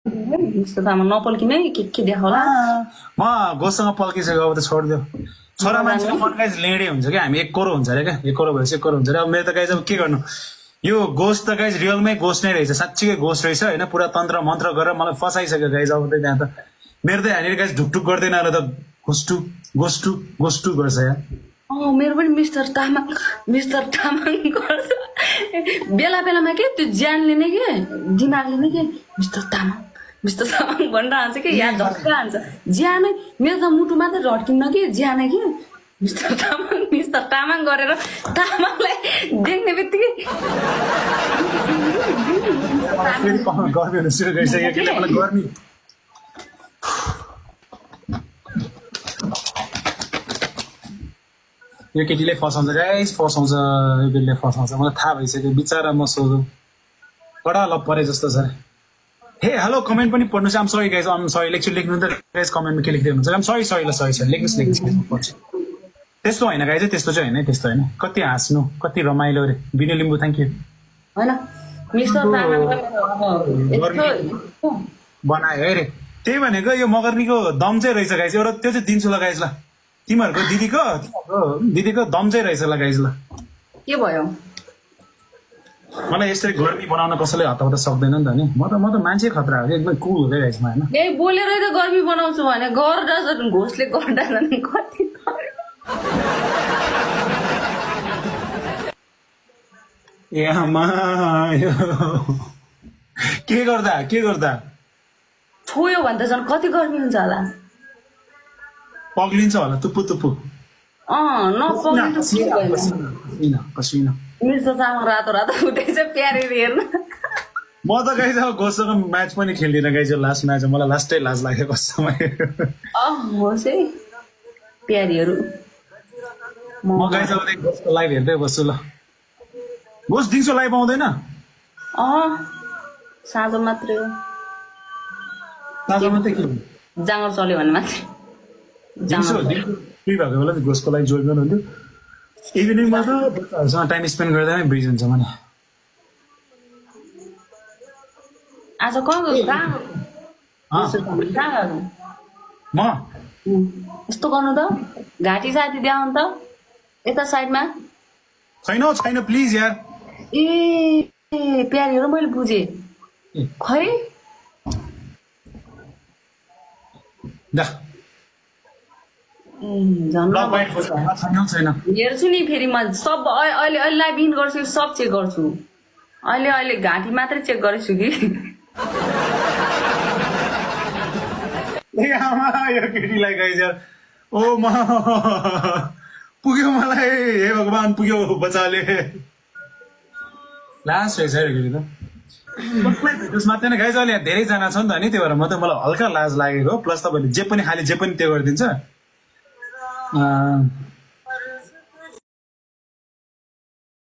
mister Tamang नपल्किनै के देखाउला म गोसँग पल्किसक्यो अब त छोडिदियो छोरा मान्छेको मन गाइज लेडे हुन्छ क्या हामी 1 करोड हुन्छ अरे क्या 1 करोड भएपछि 1 करोड हुन्छ अरे अब मेरो त गाइज अब के गर्नु यो गोस्ट त गाइज रियलमै गोस्ट नै रहेछ साँच्चीकै गोस्ट रहेछ होइन पुरा तन्त्र मन्त्र गरेर मलाई फसाइसक्यो गाइज अब त त्यहाँ त मेरो त यहाँनिर गाइज ढुकढुक गर्दैन होला त गोस्टु गोस्टु गोस्टु गर्छ यार मेरो पनि मिस्टर तामाङ गर्छ बेला बेलामा के त्यो ज्यानले नै के दिमागले नै के मिस्टर तामाङ भनेर हान्छ कि यहाँ झट्का हान्छ ज्यानै मेरो त मुटु मात्रै झट्किन्न कि ज्यानै कि मिस्टर तामाङ गरेर तामाङलाई देख्ने बित्तिकै यो केटीले फसाउँछ गाइस फसाउँछ यो केटीले फसाउँछ मलाई थाहा भइसक्यो बिचारा म सोधु कडा लप परे जस्तो छ हे हेलो कमेन्ट पनि पढ्नुहोस् आम सरी गाइस आम सरी लेख्छु लेख्नु त गाइस कमेन्टमा के लेख्दै हुनुहुन्छ आम सरी सरी लेख्नुहोस् पढ्छु त्यस्तो होइन गाइस त्यस्तो चाहिँ होइन त्यस्तो होइन कति हाँस्नु कति रमाइलो रे बिनु लिम्बू थ्याङ्क यू हैन मिस्टर तामाङ बनायो अरे त्यही भनेको यो मगर्नीको दम चाहिँ रहेछ गाइस एउटा त्यो चाहिँ दिन्छु ल गाइस ल तिमीहरूको दिदीको दम चाहिँ रहेछ ल गाइस ल के भयो मलाई यसरी गर्मी बनाउन कसैले हताउन सक्दैन नि त नि म त मान्छे खतरा हो एकदम कुल हुँदै रहेछ म हैन ए बोलेरै त गर्मी बनाउँछु भने गर्दा घोषले गर्दा कति ए आमा के गर्दा छोयो भने त झन् कति गर्मी हुन्छ होला पग्लिन्छ होला तुप्पु पसिना मिस्टर तामाङ रातो उठेछ प्यारे हेर्न म त गाइस अब गोसँग म्याच पनि खेल्दिनँ गाइस यो लास्ट म्याच मलाई लास्टै लाज लाग्यो कसमै होस् है प्यारीहरू म गाइस अब गोसको लाइभ हेर्दै बस्छु ल गोस दिउँसो लाइभ आउँदैन साँझ मात्रै हो साँझ मात्रै के जाँगर चल्यो भने मात्रै फ्री भएको बेला गोसको लागि जोइन गर्नुहुन्थ्यो इभिनिङमा त बच्चाहरूसँग टाइम स्पेन्ड गर्दा नै बिजी हुन्छ भने आज म यस्तो गर्नु त घाँटी साथी देखाउनु त यता साइडमा छैन प्लिज यार ए प्यारीहरू मैले बुझेँ खै हेर्छु नि फेरि म सब अहिले लाइभ इन गर्छु सब चेक गर्छु अहिले घाँटी मात्रै चेक गरेछु कि यो केटीलाई गाइस यार ओ म पुग्यो मलाई हे भगवान पुग्यो बचाले लास्ट रहेछ है केटी त भेटोस् मात्रै नै गाइस अहिले धेरैजना छ नि त नि त्यही भएर म त मलाई हल्का लाज लागेको प्लस तपाईँले जे पनि त्यो गरिदिन्छ